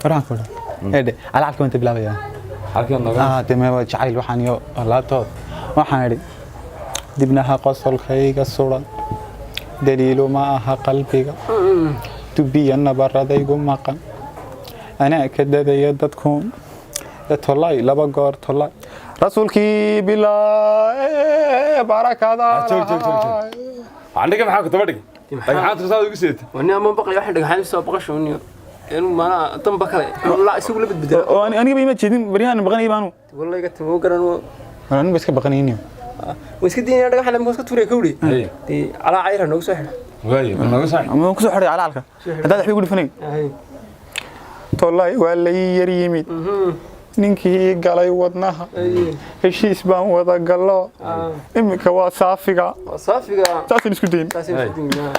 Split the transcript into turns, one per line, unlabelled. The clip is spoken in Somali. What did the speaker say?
Waraan ku dhan eedhe, calacalka waan bilaabaya.
Halkan naga.
Ah, dee mee, waa jacayl waxaan iyo laabtood. Waxaan idhi: dibnaha qosolkayga suran daliilu ma aha qalbiga, dubiya nabaradaygu maqan, anaa ka dadaya dadkuun. Tolay laba goor, tolay rasuulkii bilaa barakada.
Ah, joog, joog, joog, joog. Aniga maxaa ku daba dhigay? Dhagxaanta saad ugu seetay.
Wani ama baqay waxaan dhagxaan soo baqasho niyo inuu maana danba kale la isagu la badbedelo.
Oo aniga ba ima jeedin baryahan, baqanay baanu.
Wallahi iga timo garan.
Aniga ba iska baqanayniyo.
Way iska diinaya dhagaxan ama iska tuuray kawri.
Hey.
Dee calaa cayra noogu soo xidha.
Waayo, bal naga saax.
Ama waan kusoo xidhay calacalka haddaad waxba igu dhifanayn. Tolay waa lay yar yimid ninkii galay wadnaha, heshiis baan wada gallo, iminka waa saafiga.
Waa saafiga.
Saasaan isku dayin.
Saasay isku diinaya.